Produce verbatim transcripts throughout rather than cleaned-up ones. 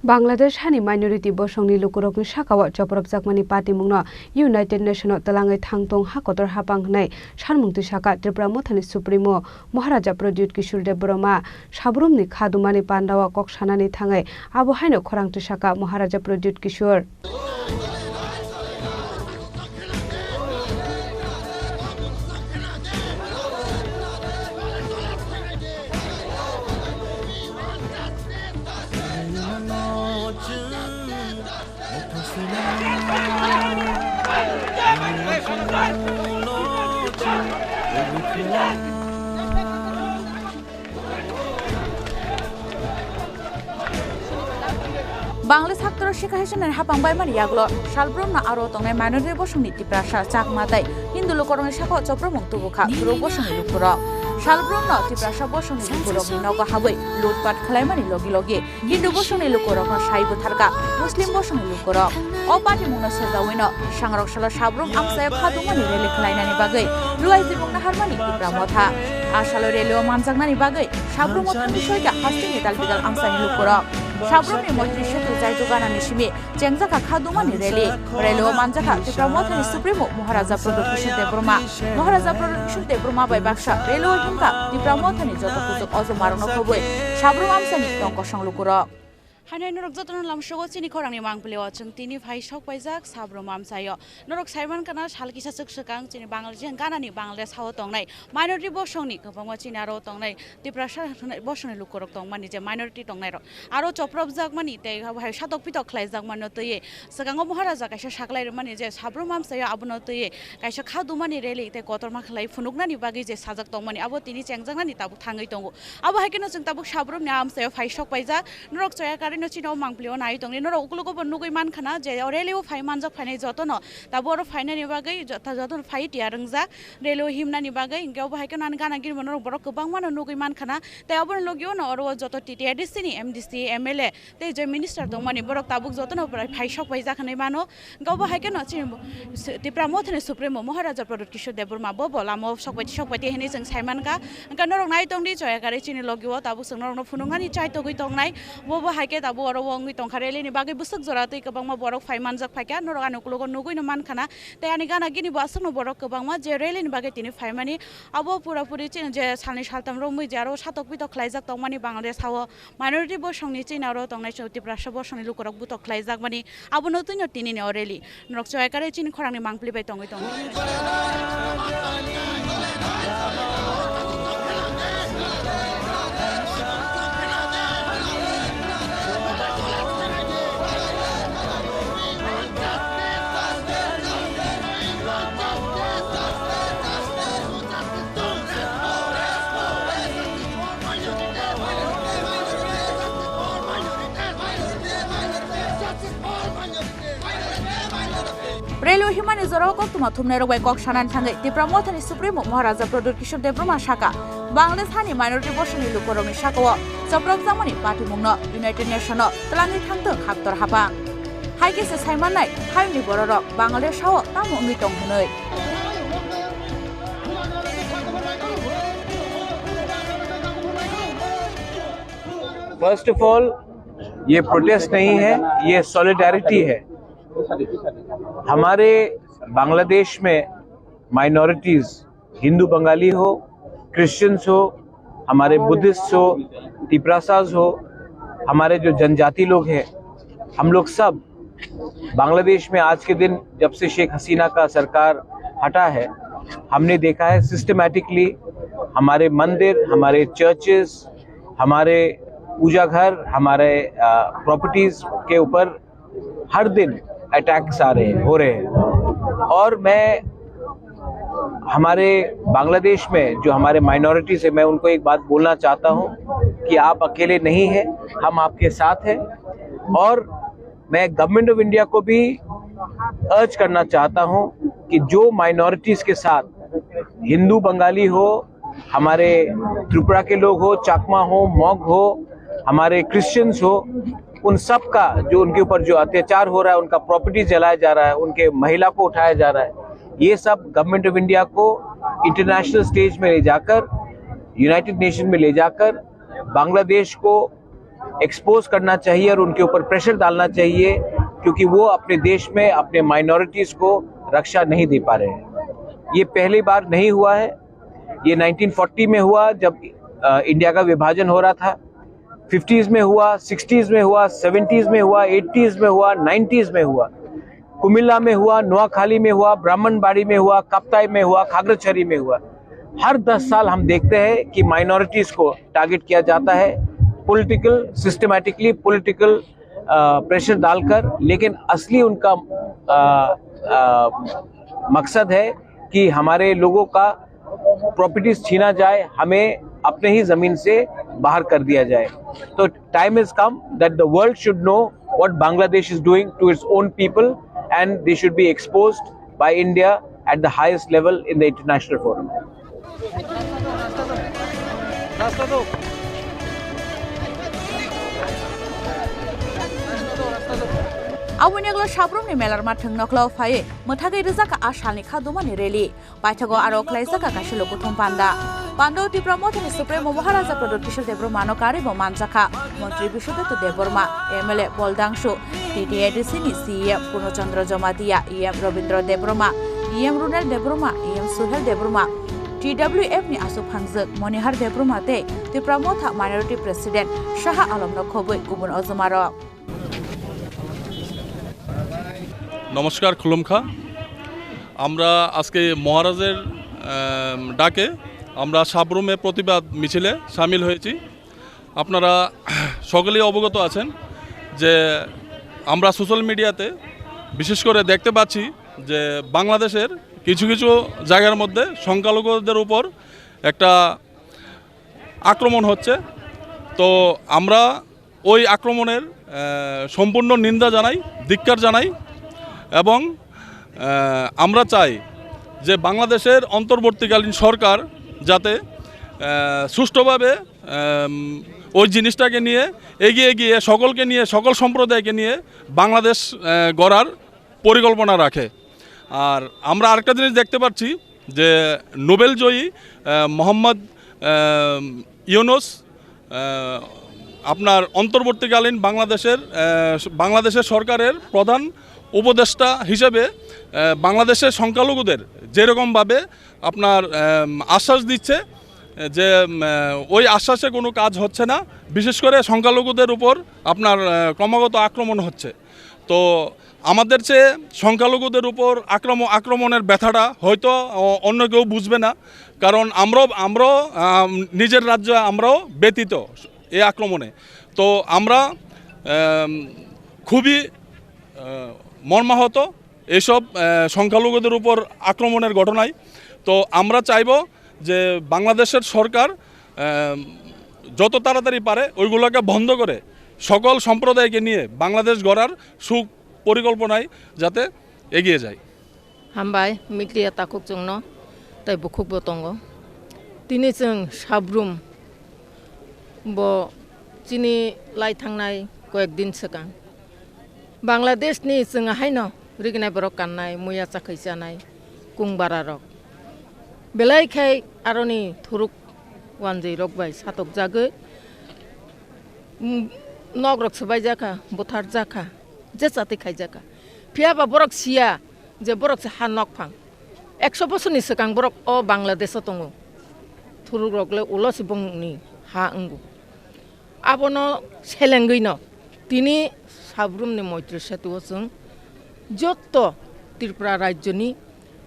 Bangladesh hani minority bosongni lukurokni sakao chopropjakmani patimungno United Nations-o twlangwi thangtong ha kotor hapang hwnwi sanmung twi saka Tripura Mothani Supremo Maharaja Pradyut Kishore Debbarma. Sabrumni kha dumani pandao kok sanani thangwi abo haino khorang twi saka Maharaja Pradyut Kishore. Bangladesh haktoro Sheikh Hasinani hapang baimani yagulo salbrumno aro tongnai minority bosongni Tiprasa, Chakma tei Hindu lukurokni sakao chopropmung tubukha Turuk bosongni lukurok. Salbrumno Tiprasa bosongni lukurokni nogo habwi lutpat khwlaimani logi logi Hindu bosongni lukurokno sai butharkha Muslim bosongni lukurok. O patimungno sejawino sangrok salo sabrum amchaio kha dumani rally khwlainani bagwi luai tibukna harmani Tipra Motha. A salo rally-o manjaknani bagwi Sabrum o thangwi soita hasteni dalbidal amchaini lukurok. Sabrumni moitri setu jaitu ganani simi chengjakha kha dumani rally. Rally-o manjakha Tipra Mothani Supremo Maharaja Pradyut Kishore Debbarma. Maharaja Pradyut Kishore Debbarma bai baksa rally-o himkha Tipra Mothani joto kuchuk ojomarokno khobwi Sabrum amchaini tong kosong lukurok. Hainai norok jotono lamsogo chini khorangni mangpili o chwng tini phai sok paijak Sabrum amchaio. Norok saiman kana sal kisa swk swkang chini Bangladesh, ganani Bangladesh hao tongnai minority bosongni kwbangma chini aro tongnai Tiprasa bosongni lukurok tongmani je minority tongnairok aro chopropjakmani tei abo hai satok pitok khlaijakmano twiwi swkango Maharaja kaisa saklai rwmani je Sabrum amchaio abono twiwi kaisa kha dumani rally tei kotorma khlai phunuknani bagwi je sajak tongmani abo tini chengjaknani tabuk thangwi tongo. Abo hai kheno chwng tabuk Sabrumni amchaio phai sok paijak. Norok choya karino chini o mangpili o nai tongdi. Norok uklogo bo nugwi mankha na je o rally o phai manjak phainai jotono. Tabuk oro phainani bagwi jota-, jotono phai tiyar wngjak. Rally o himnani bagwi hinkhe obo hai kheno ani gana gini bo norok borok kwbangma no nugwi mankha na. Tei aboni logi o no oro o joto T T A D C ni M D C, M L A tei je minister tongmani borok tabuk jotono phai sok paijak hinwi mano. Hinkhe obo hai kheno chini bo-, se-, Tipra Mothani Supremo Maharaja Pradyut Kishore Debbarma bo, bo lama o sokbaiti sokbaiti hinwi chwng saimankha. Hinkhe norok nai tongdi choya kari chini logi o tabuk chwng norokno phunuknani chai togwi tongnai. Bo, bo hai khe tabuk oro o wngwi tongkha rally ni bagwi bwswk jora tei kwbangma borok phai manjak phaikha. Norok ani uklogo nugwino mankhana. Tei ani gana gini bo aswkno borok kwbangma je rally ni bagwi tini phaimani. Abo pura puri chini je salni saltam romwi je aro satok pitok khlaijak tongmani Bangladesh hao. Minority bosongni chini aro tongnai chwng Tiprasa bosongni lukurok butok khlaijakmani abono twino tinini o rally. Norok choya kare chini khorangni mangpili bai tongwi tongo. Rally o himani jorao koktwma thumnairok bai kok sanani thangwi Tipra Mothani Supremo Maharaja Pradyut Kishore Debbarma saka, Bangladesh hani minority bosongni lukurokni sakao chopropjakmani patimungno United Nation o twlangwi thangthwng haktor hapang. Hai khe se saimannai hayungni bororok Bangladesh hao tamo wngwi tong hwnwi. First of all, ये प्रोटेस्ट नहीं है, ये सॉलिडारिटी है। हमारे बांग्लादेश में माइनॉरिटीज, हिंदू बंगाली हो, क्रिश्चियंस हो, हमारे बुद्धिस्ट हो, तिप्रासाज हो, हमारे जो जनजाति लोग हैं, हम लोग सब बांग्लादेश में आज के दिन जब से शेख हसीना का सरकार हटा है, हमने देखा है सिस्टमैटिकली हमारे मंदिर, हमारे चर्चेस, हमारे पूजा घर, हमारे, अ, प्रॉपर्टीज के ऊपर हर दिन अटैक्स आ रहे हैं, हो रहे हैं। और मैं हमारे बांग्लादेश में जो हमारे माइनॉरिटीज है, मैं उनको एक बात बोलना चाहता हूँ कि आप अकेले नहीं हैं, हम आपके साथ हैं। और मैं गवर्नमेंट ऑफ इंडिया को भी अर्ज करना चाहता हूँ कि जो माइनॉरिटीज के साथ हिंदू बंगाली हो, हमारे त्रिपुरा के लोग हो, चाकमा हो, मॉग हो, हमारे क्रिश्चियंस हो, उन सब का जो उनके ऊपर जो अत्याचार हो रहा है, उनका प्रॉपर्टी जलाया जा रहा है, उनके महिला को उठाया जा रहा है, ये सब गवर्नमेंट ऑफ इंडिया को इंटरनेशनल स्टेज में ले जाकर, यूनाइटेड नेशन में ले जाकर बांग्लादेश को एक्सपोज करना चाहिए और उनके ऊपर प्रेशर डालना चाहिए, क्योंकि वो अपने देश में अपने माइनॉरिटीज को रक्षा नहीं दे पा रहे हैं। ये पहली बार नहीं हुआ है। ये नाइनटीन फ़ोर्टी में हुआ, जब अ, इंडिया का विभाजन हो रहा था। फ़िफ़्टीज़ में हुआ, सिक्सटीज़ में हुआ, सेवेंटीज़ में हुआ, एटीज़ में हुआ, नाइंटीज़ में हुआ। कुमिल्ला में हुआ, नोआखाली में हुआ, ब्राह्मणबाड़ी में हुआ, काप्ताई में हुआ, खागड़ाछड़ी में हुआ। हर दस साल हम देखते हैं कि माइनॉरिटीज को टारगेट किया जाता है, पॉलिटिकल, सिस्टमैटिकली पॉलिटिकल प्रेशर डालकर। लेकिन असली उनका अ, अ, मकसद है कि हमारे लोगों का प्रॉपर्टीज छीना जाए, हमें अपने ही जमीन से बाहर कर दिया जाए। तो time has come that the world should know what Bangladesh is doing to its own people, and they should be exposed by India at the highest level in the international forum. Aboni ulo Sabrumni melarma thwng nokhlao phaiwi mwthagwi rwjakha a salni kha dumani rally. Paithago aro khlaijak kha kaisa lokuthum panda. Pandao Tipra Mothani Supremo Maharaja Pradyot Kishore Debbarmano karwi bo manjakha Montri Biswadatta Debbarma, M L A Boldangshu, T T A D C ni C E M Purno Chandra Jamatia, E M Rabindra Debbarma, E M Runel Debbarma, E M Suhel Debbarma, T W F ni aswk phangjak Monihar Debbarma tei Tipra Motha Minority President Shaha Alamno khobwi kubun ojmarok. নমস্কার, খুলুমখা। আমরা আজকে মহারাজের আম, ডাকে আমরা সাবরুমে প্রতিবাদ মিছিলে সামিল হয়েছি। আপনারা সকলেই অবগত আছেন যে আমরা সোশ্যাল মিডিয়াতে বিশেষ করে দেখতে পাচ্ছি যে বাংলাদেশের কিছু কিছু জায়গার মধ্যে সংখ্যালঘুদের উপর একটা আক্রমণ হচ্ছে। তো আমরা ওই আক্রমণের আহ, সম্পূর্ণ নিন্দা জানাই, ধিক্কার জানাই এবং আহ, আমরা চাই যে বাংলাদেশের অন্তর্বর্তীকালীন সরকার যাতে আহ, সুষ্ঠুভাবে আম, ওই জিনিসটাকে নিয়ে এগিয়ে গিয়ে সকলকে নিয়ে, সকল সম্প্রদায়কে নিয়ে বাংলাদেশ আহ, গড়ার পরিকল্পনা রাখে। আর আমরা আরেকটা জিনিস দেখতে পাচ্ছি যে নোবেল জয়ী আহ, মোহাম্মদ আহ, ইউনুস আহ, আপনার অন্তর্বর্তীকালীন বাংলাদেশের আহ, বাংলাদেশের সরকারের প্রধান উপদেষ্টা হিসেবে আহ, বাংলাদেশের সংখ্যালঘুদের যেরকমভাবে আপনার আহ, আশ্বাস দিচ্ছে যে আহ, ওই আশ্বাসে কোনো কাজ হচ্ছে না। বিশেষ করে সংখ্যালঘুদের উপর আপনার আহ, ক্রমাগত আক্রমণ হচ্ছে। তো আমাদের চেয়ে সংখ্যালঘুদের উপর আক্রমণ আক্রমণের ব্যথাটা হয়তো অ- অন্য কেউ বুঝবে না। কারণ আমরাও আমরাও আম, নিজের রাজ্যে আমরাও ব্যথিত এই আক্রমণে। তো আমরা আম, খুবই আহ, মর্মাহত এইসব আহ, সংখ্যালঘুদের উপর আক্রমণের ঘটনায়। তো আমরা চাইব যে বাংলাদেশের সরকার আহ, যত তাড়াতাড়ি পারে ওইগুলোকে বন্ধ করে সকল সম্প্রদায়কে নিয়ে বাংলাদেশ গড়ার সুপরিকল্পনায় যাতে এগিয়ে যায়। Hambai, media takhuk chwngno tei bukhukbo tongo. Tini chwng Sabrum bo chini lai thangnai koyek din swkang Bangladesh ni chwng haino rignai borok kannai, muya chakhwi chanai, kung bara rok. Belai khai aroni thuruk wanjwi rok bai satok jagwi, mm, nok rok swbai jakha, buthar jakha, je chati khai jakha. Phiya ba borok siya je borok se ha nok phang. Ekso bosor ni swkang borok o Bangladesh o tongo. Thuruk rok le ulo se bongni ha wngo. Abono selengwino tini Sabrum ni Moitri Setu o chwng jotto Tripura rajyo ni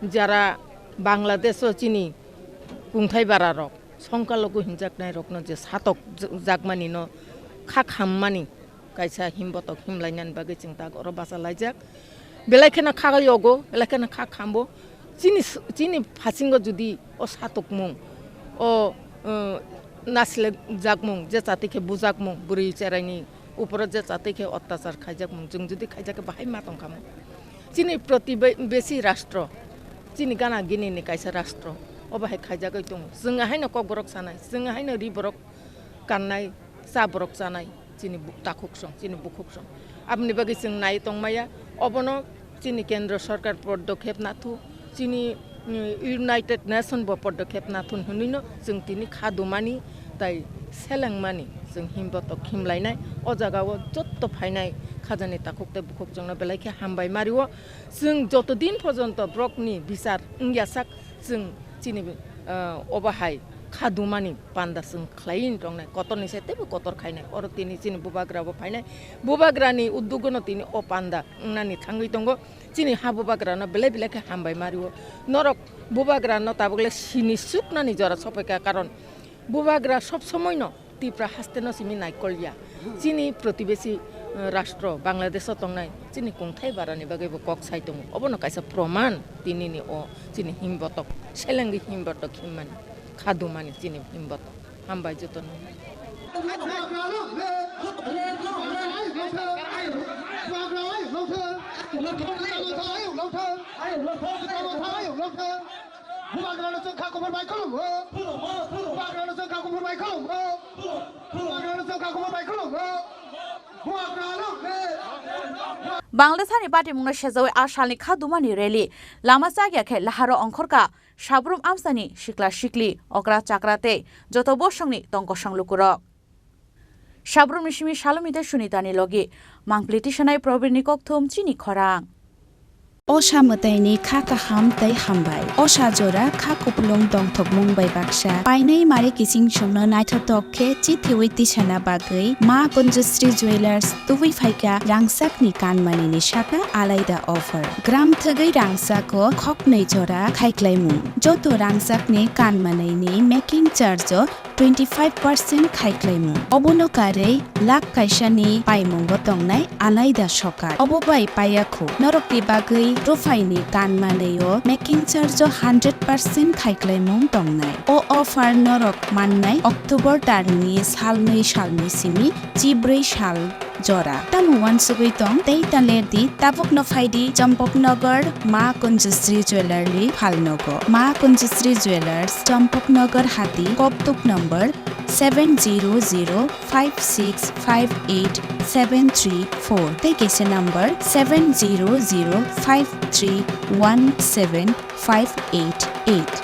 jara Bangladesh o chini kungthai bara rok songkalogo hinjaknai rokno je satok jakmani no kha khammani kaisa himbotok himlainani bagwi chwng tak oro bachalaijak. Belai kheno kha yogo, belai kheno kha khambo. Chini, chini phasingo jodi o satokmung, o, o nasiljakmung, je chati khe bujakmung, bwrwi cheraini uporo je chati khe ottachar khaijakmung, chwng jodi khaijak khe bahai ma tongkha mo. Chini protibesi rastro, chini gana gini ni kaisa rastro, o bahai khaijakgwi tongo. Chwng haino kokborok sanai, chwng haino ri borok kannai, cha borok chanai, chini bu-, takhuk song, chini bukhuk song. Aboni bagwi chwng nai tongmaya, obono chini kendro sorkar podokhep nathu, chini, mm, United Nation bo podokhep nathu hwnwino chwng tini kha dumani tai selengmani chwng himbotok himlainai. O jagao jotto phainai khajani takhuk tei bukhuk chwngno belai khe hambai mario. Chwng joto din porjonto borokni bichar wngya sak, chwng chini, ah, obo hai khadumani panda chwng khlaiwi tongnai, kotorni se teibo kotor khainai. Oro tini chini bubagrabo phainai, bubagrani uddogono tini o panda wngnani thangwi tongo. Chini ha bubagrano belai belai khe hambai mario. Norok bubagrano tabukle sini suknani jora sophaikha, karon bubagra sob somoino Tipra hasteno simi naikolya. Chini protibesi, eh, rastro Bangladesh-o tongnai chini kungthai barani bagwi bo kok sai tongo. Obono kaisa proman tinini o chini himbotok, selengwi himbotok himmani, khadumani chini himbotok. Hambai jotono. Bubagrano chwng kha kuphur bai khulum o. Bubagrano chwng kha kuphur bai khulum o. Bubagrano chwng kha kuphur bai khulum o. Bubagrano. Bangladeshni patimungno sejawi a salni khadumani rally lama chakya khe laharo ongkhorkha Sabrum amsani sikla sikli, okra chakra tei joto bosongni tongkosong lukurok. Sabrumni simi Salomita Sunitani logi mangpli tisanai Probirni kokthum chini khorang. Osa mwtaini kha kaham tei hambai. Osa jora kha kupulung dongthokmung bai baksa. Painai mare kiching chwngno naithotok khe chithiwi tisana bagwi Ma Kunjusri Jewellers tubui phaikha rangchakni kanmanini saka alaida offer. Gram thwgwi rangchako khoknwi jora khaiklaimung. Joto rangchakni kanmanini making charge o twenty five percent khaiklaimung. Obono karwi lakh kaisani paimungo tongnai alaida sokar. Obo bai paiya khu. Norokni bagwi ruphaini kanmanwi o making charge o hundred percent khaiklaimung tongnai. O offer norok mannai October tarni salnwi salni simi chibrwi sal jora. Tamo uansugwi tong tei ta ler di, tabukno phai di Champaknagar Ma Kunjusri Jewellery phalnogo. Ma Kunjusri Jewellers, Champaknagar Hati, Koktuk number seven zero zero five six five eight seven three four tei kaisa number seven zero zero five three one seven five eight eight.